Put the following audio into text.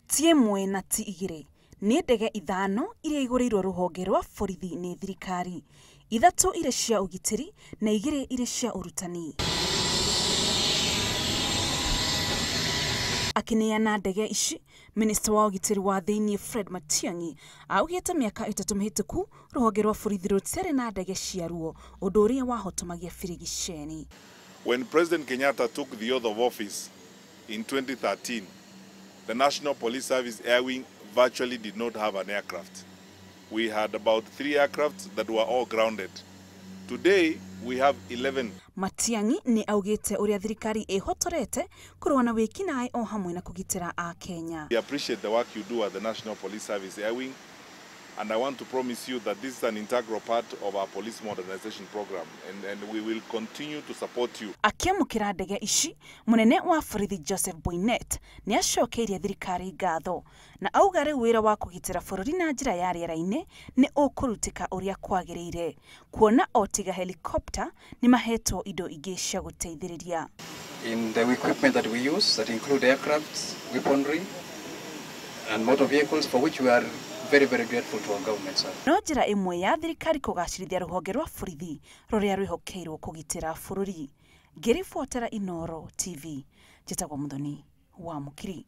Ti ĩmwe na ti igĩrĩ, nĩ ndege ithano iria igũrĩirwo rũhonge rwa borithi nĩ thirikari, ithatũ irĩ cia ũgitĩri na igĩrĩ irĩ cia ũrutani. Akĩneana ndege ici, Minista wa ũgitĩri wa thĩinĩ Fred Matiang'i augĩte mĩaka 3 mĩhĩtũku rũhonge rwa borithi rũtiarĩ na ndege ciaruo, ũndũ ũrĩa wahotomagia birigiceni. When President Kenyatta took the oath of office in 2013, the National Police Service Air Wing virtually did not have an aircraft. We had about 3 aircraft that were all grounded. Today, we have 11. Matiang'i nĩ augĩte ũrĩa thirikari ĩhotorete kũrũa na wĩkinaĩ o hamwe na kũgitĩra Akenya. We appreciate the work you do at the National Police Service Air Wing, and I want to promise you that this is an integral part of our police modernization program, and we will continue to support you. Akĩamũkĩra ndege ici, mũnene wa borithi Joseph Boinnet nĩ acokeirie thirikari ngatho na auga rĩu wĩra wa kũgitĩra bũrũri na njĩra ya rĩera-inĩ nĩ ũkũrutĩka ũrĩa kwagĩrĩire, kuona o tiga helicopter nĩ mahetwo indo ingĩ cia gũteithĩrĩria. In the equipment that we use, that include aircrafts, weaponry and motor vehicles, for which we are very, very grateful to our government, sir. No njĩra ĩmwe ya thirikari kũgacĩrithia rũhonge rwa borithi rũrĩa rwĩhokeirwo kũgitĩra bũrũri. Ngĩribotera Inooro TV, njĩtagwo Muthoni wa Mũkiri.